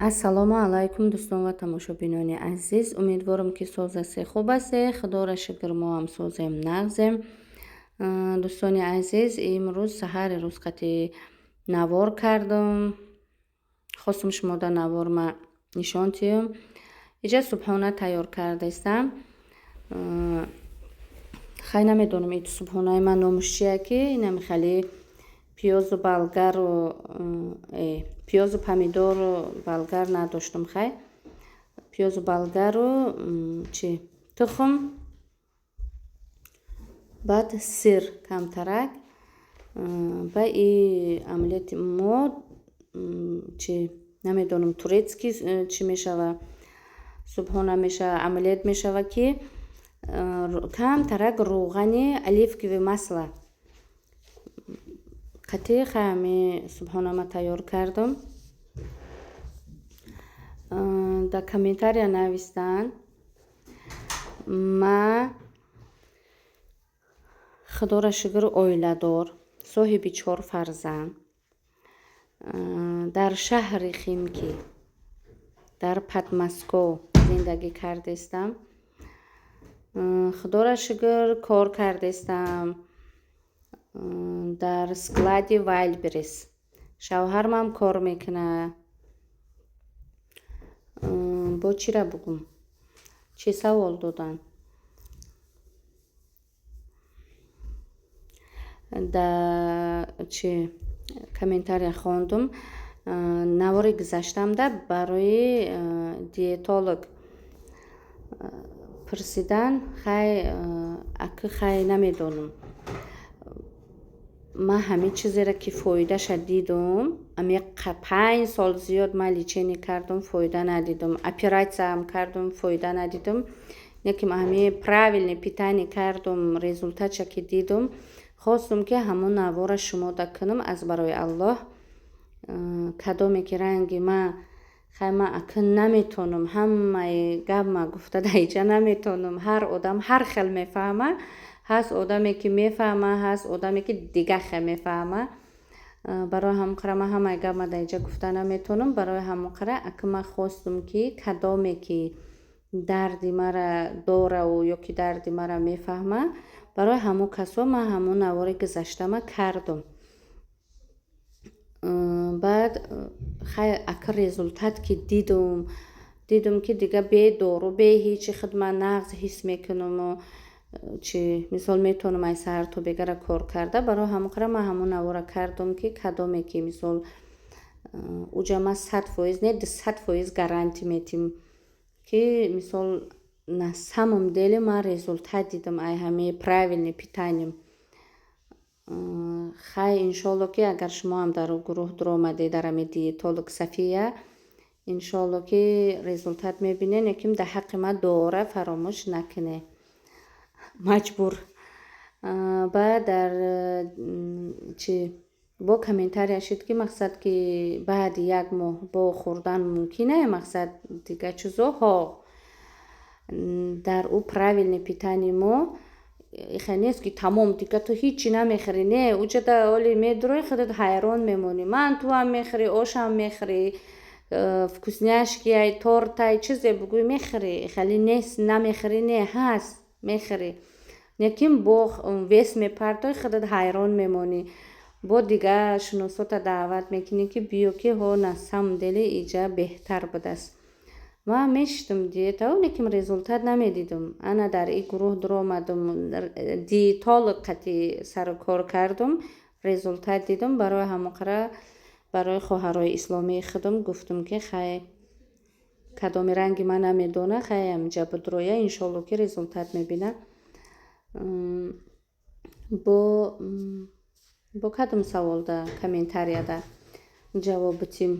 Ассалому алайкум, дӯстон ва тамошобинони азиз. Умедворам, ки соз ҳастед, хуб ҳастед. Худоро шукр, мо ҳам созем, нағзем. Дӯстони азиз, имрӯз саҳари рӯз қати навор кардам. Хостум шумода навор ма нишон диҳам. Иҷа субҳона тайёр кардаистам. Хай, намедонам, ин субҳонаи ман номаш чия, ки инами хеле пиёзу болгару пиёзу помидору болгар надоштум. Хай, пиёзу болгару чи, тухм, баъд сыр камтарак ба и омлети мо, чи, намедонам, турецкий чӣ мешава, субҳона мешава, омлет мешава, ки камтарак рӯғани оливковое масло қати. Хай, ҳами субҳонама тайёр кардам. Дар комментария навистанд: ма, худоро шукр, оиладор, соҳиби чор фарзанд, дар шаҳри Химки, дар Подмосков зиндагӣ кардаистам. Худоро шукр, кор кардаистам дар склади Вайлдберриз. Шавҳармам кор мекунад. Бо чира бугум, чӣ савол доданд? Да, чи, комментария хондум. Навори гузаштамда барои диетолог пурсидан. Хай, акы, хай, намедонам, ман ҳамин чизеро, ки фоидаша дидум, ами 5 сол зиёд ман лечение кардум, фоида надидум, оператсияам кардум, фоида надидум. Лекин ҳами правильный питание кардум, результатша ки дидум, хостум, ки ҳамон навора шумода кунам аз барои Аллоҳ. Кадоме ки ранги ма, хай, ман акн наметонам ҳамаи гапма гуфта дар иҷа наметонам. Ҳар одам ҳар хел мефаҳма. Ҳаст одаме, ки мефаҳма, ҳаст одаме, ки дига хел мефаҳма. Барои ҳамон қара ман ҳамаи гапма дар иҷа гуфта наметонам. Барои ҳамон қара акн ман хостум, ки кадоме ки дарди мара дораву ё ки дарди мара мефаҳма, барои ҳамон касо ман ҳамон навори гузаштама кардум. Баъд, хай, ака, результат ки дидум, дидум, ки дига бе дору, бе ҳечи худ ман нағз ҳис мекунаму, чи, мисол, метавонам ай саҳар то бегара кор карда. Барои ҳамон қара ман ҳамон навора кардум, ки кадоме ки, мисол, уҷа ман 100% не, 200% гарантия метим, ки, мисол, на самом деле ман результат дидам ай ҳамаи правильный питанием. Хай, иншоалло, ки агар шумоам дар гурӯҳ дуромадед, дар ҳами диетолог Сафия, иншоалло, ки результат мебинед. Лекин дар ҳаққи ман дуора фаромӯш накунед, маҷбур. Баъд дар чи бо комментария шуд, ки мақсад, ки баъди як моҳ бо хӯрдан мумкин е, мақсад, дига чизо. Ҳо, дар ӯ правильный питание мо ихе нест, ки тамом, дига ту ҳичи намехӯрӣ. Не, уҷада оли медурои, худат ҳайрон мемонӣ. Мантуам мехӯрӣ, ошам мехӯрӣ, вкусняшкиай, тортай, чизе бугӯй, мехӯрӣ. Хеле нест, намехӯрӣ, не, ҳаст, мехӯрӣ, лекин бо вес мепартои, худат ҳайрон мемонӣ. Бо дига шиносота даъват мекунӣ, ки биё, ки ҳо, на самом деле иҷа беҳтар будааст. Ман мешитум диетао, лекин результат намедидум. Ана дар ин гурӯҳ дуромадум, диетолог қати сару кор кардум, результат дидум. Барои ҳамон қара барои хоҳарои исломии худам гуфтум, ки хай, кадоми ранги ман намедона, хай, ҳаминҷа будроя, иншоалло, ки результат мебина. Бо кадом саволда комментарияда ҷавоб битим?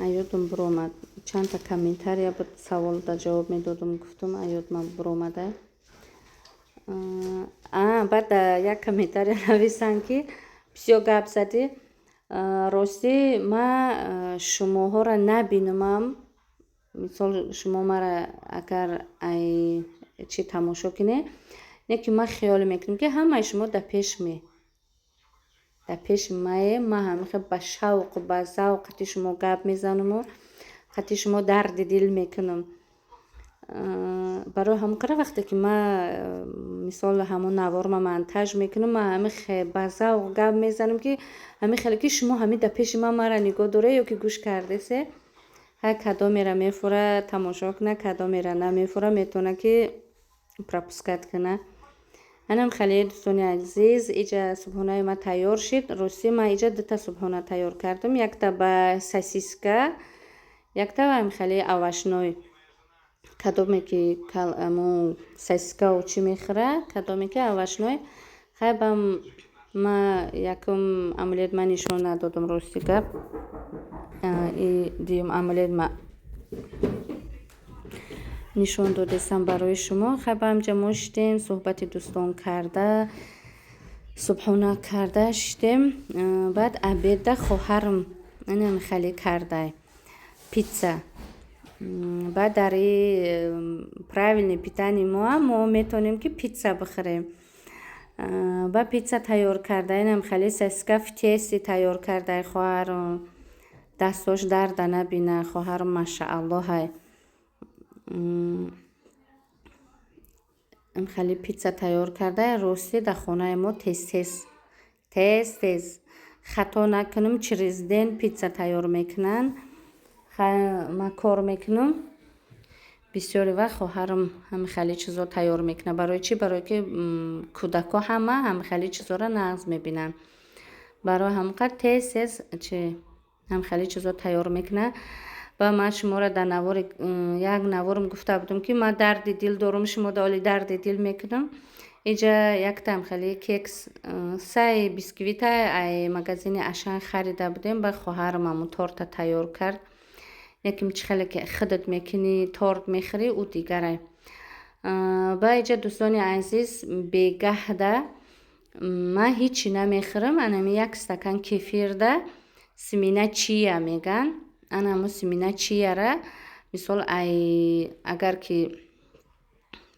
Аёдум буромад, чандта комментария буд, саволда ҷавоб медодум, гуфтум, аёдман буромада. Баъд як комментария нависанд, ки бисёр гап задӣ. Ростӣ, ман шумоҳоро набинумам. Мисол, шумо мара агар ай чи тамошо кунед. Не ки ман хиёл мекунам, ки ҳамаи шумо дар пеш ме, дар пеши мае. Ман ҳамихел ба шавқу ба завқ қати шумо гап мезанаму қати шумо дарди дил мекунам. Барои ҳамон қадр, вақте ки ман, мисол, ҳамон наворма монтаж мекунам, ман ҳами ба завқ гап мезанам, ки ҳамин хеле ки шумо ҳамин дар пеши ман маро нигоҳ дора ё ки гӯш кардесе. Ҳай, кадомеро мефура, тамошо куна, кадомеро намефура, метавона ки пропускать куна. Анам хеле, дӯстони азиз, иҷа субҳонаи ман тайёр шид. Ростӣ, ман иҷа дута субҳона тайёр кардам: якта ба сосиска, якта ҳамихеле овощной. Кадоме ки сосискау чӣ мехӯра, кадоме ки овощной. Хай, ба ма якум омлет ман нишон надодам, рости гап. И дуюм омлет ма нишон додестам барои шумо. Хай, ба ҳамҷа мо шидем, суҳбати дӯстон карда, субҳона карда шидем. Баъд обедда хоҳарам инам хеле кардай питса. Баъд дар и правильный питание моам мо метавонем, ки питса бихӯрем. Баъд питса тайёр карда, инам хеле сосиска в тесте тайёр кардай хоҳарам. Дастош дарда набина, хоҳарам, машааллоҳай. Хеле питса тайёр карда. Ростӣ, дар хонаи мо тез тез, тез тез, хато накунам, через день питса тайёр мекунанд. Ман кор мекунам бисёри вақт, хоҳарам ҳами хеле чизо тайёр мекунад. Барои чӣ? Барое ки кӯдакҳо ҳама ҳами хеле чизоро нағз мебинанд. Барои ҳамон қадр тез тез чи ҳами хеле чизо тайёр мекунад. Ба ман шуморо дар навори як наворам гуфта будам, ки ман дарди дил дорам, шумо да оли дарди дил мекунам. Иҷа яктам хеле кекс сай бисквита ай магазини Ашан харида будем. Ба хоҳарам ҳамун торта тайёр кард. Яким чӣ хеле ки худат мекунӣ, торт мехӯрӣ, ӯ дигарай. Ба иҷа, дӯстони азиз, бегаҳда ман ҳичи намехӯрам. Анами як стакан кефирда семена чия меган, ана ҳамун семена чияра, мисол, ай агар ки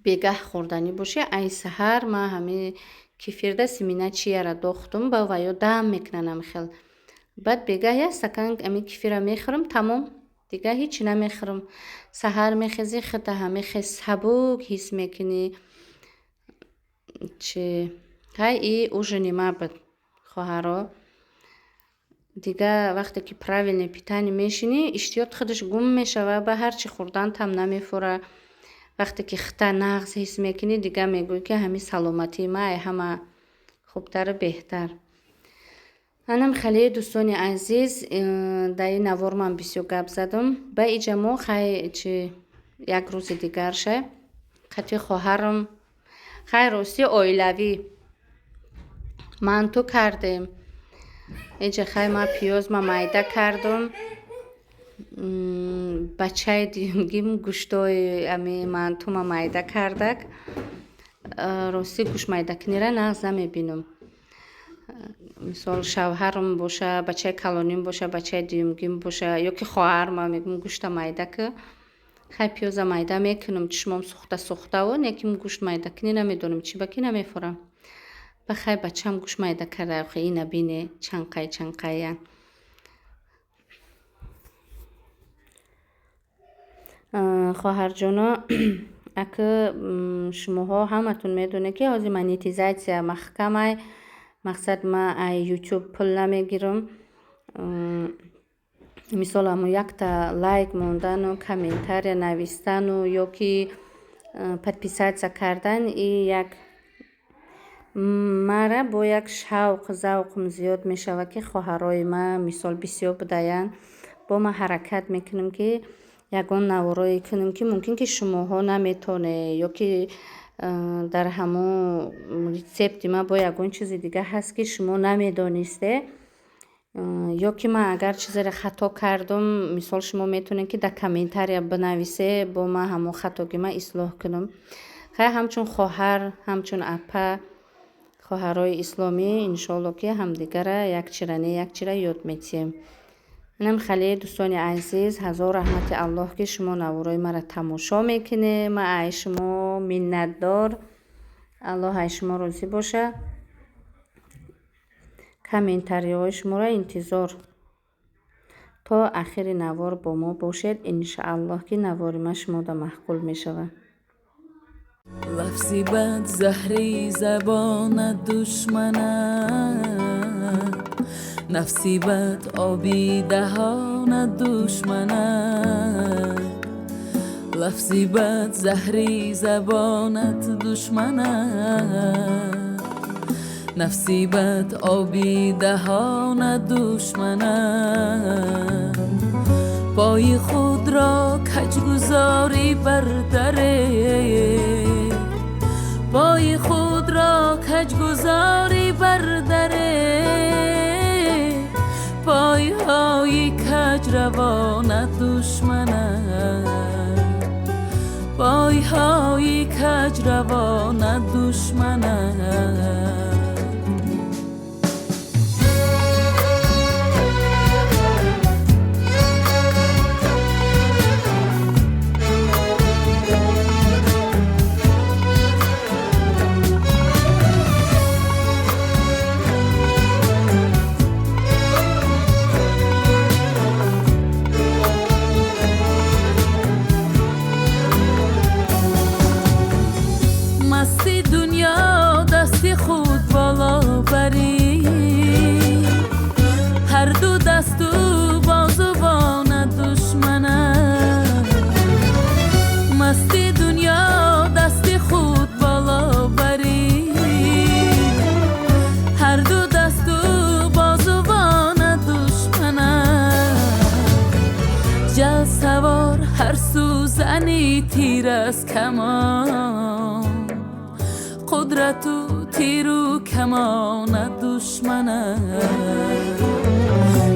бегаҳ хӯрданӣ бошӣ, ай саҳар ман ҳами кефирда семена чияра дохтум, ба ваё дам мекунанд ҳамихел. Баъд бегаҳ як стакан ами кефира мехӯрам, тамом, дигар ҳичи намехӯрам. Саҳар мехезӣ, худта ҳамихел сабук ҳис мекунӣ. Чи ҳай, и ужини ма буд, хоҳаро. Дигар вақте ки правильное питание мешинӣ, иштиёт худаш гум мешавад, ба ҳарчи хӯрдантам намефура. Вақте ки худта нағз ҳис мекунӣ, дигар мегӯӣ, ки ҳамин саломатии ма ай ҳама хубтару беҳтар. Анам хеле, дӯстони азиз, дар ин навор ман бисёр гап задам. Ба иҷа мо хай чи як рӯзи дигар ша қати хоҳарам, хай, ростӣ, оилавӣ манту кардем. Иҷа хай ман пиёз ма майда кардам, бачаи дуюмгим гӯштои ами мантума майда кардак. Ростӣ, гӯшт майдакунира нағз намебинам. Мисол, шавҳарам боша, бачаи калоним боша, бачаи дуюмгим боша ё ки хоҳарма, мегӯм: «Гӯшта майда ку». Хай, пиёза майда мекунам, чишмом сӯхта сӯхтаву, неким гӯшт майдакунӣ намедонам, чӣ ба ки намефурам. Ба хай, бачаам гӯшт майда карда. Охи, ина бине, чанқай чанқая. Хоҳарҷоно, ака, шумоҳо ҳаматон медонед, ки ҳозир монетизатсия маҳкамай. Мақсад, ман ай Ютуб пул намегирам. Мисол, ҳамун якта лайк мондану комментария навистану ё ки подписаться кардан и як мара бо як шавқ завқам зиёд мешавад, ки хоҳарои ман, мисол, бисёр будаянд. Бо ман ҳаракат мекунам, ки ягон наворое кунем, ки мумкин ки шумоҳо наметонед ё ки дар ҳамон рецепти ман бо ягон чизи дига ҳаст, ки шумо намедонисте, ё ки ман агар чизеро хато кардум, мисол, шумо метавонед, ки дар комментария бинависе, бо ман ҳамон хатогима ислоҳ кунам. Хай, ҳамчун хоҳар, ҳамчун апа, хоҳарои исломӣ, иншоалло, ки ҳамдигара як чира не, як чира ёд метиҳем. Инам хеле, дӯстони азиз, ҳазор раҳмати Аллоҳ, ки шумо наворои маро тамошо мекунед. Ман ай шумо миннатдор. Аллоҳ аз шумо розӣ боша. Комментариҳои шуморо интизор. То ахири навор бо мо бошед. Иншааллоҳ, ки навори ма шумода маъқул мешавад. Лафзи бад заҳри забонат душманат, нафси бад оби даҳонат душманат. Лафзи бад заҳри забонат душманат, нафси бад оби даҳонат душманат. Пои худро каҷ гузорӣ бар даре, пои худро каҷ гузорӣ бар даре, пойҳои каҷ равонат душманат, пойҳои каҷ равонат душманат. Масти дунё дасти худ боло барӣ, ҳар ду дасту бозувонат душманат. Масти дунё дасти худ боло барӣ, ҳар ду дасту бозувонат душманат. Ҷалсавор ҳар сӯзани тир аз камон, қудрату тиру камонат душманат.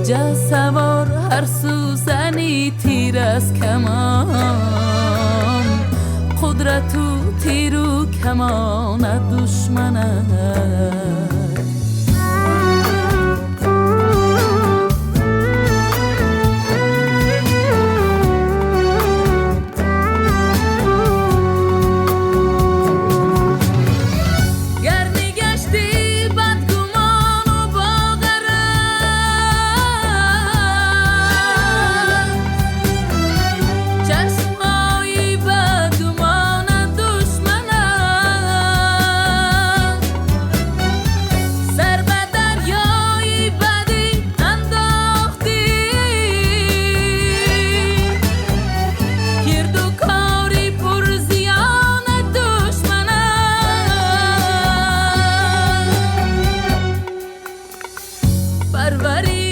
Ҷалсавор ҳар сӯзани тир аз камон, қудрату тиру камонат душманат. Гар нигашти бадгумону бо ғараз, чашмҳои бадгумонат душманат. Сар ба дарёи бадӣ андохтӣ, кирду кори пурзиёнат душманат. Парварӣ